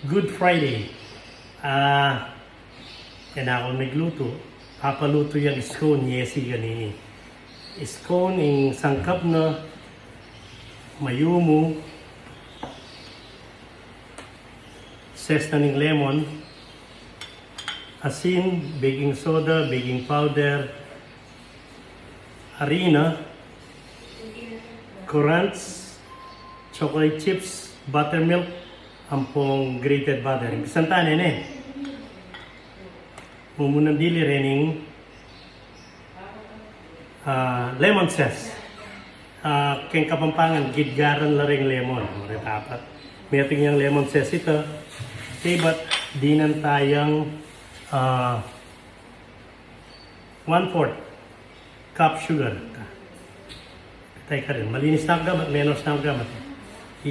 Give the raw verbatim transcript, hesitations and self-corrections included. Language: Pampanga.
Good Friday. Ah, kaya na akong nagluto. Papaluto yang scone, yesi kanini. Scone, ing sangkap na mayumu, ses na ning lemon, asin, baking soda, baking powder, harina, currants, chocolate chips, buttermilk, ampong grated butter. Umpisan ta ne. Mumunang dili rening, ah, lemon zest. Ah, keng Kapampangan, gidgaran la reng lemon. Mari dapat. Metung yang lemon zest ita. Kaybat dinan tayang, ah, one fourth cup sugar. Patay ka rin. Malinis na gamat, menos na gamat.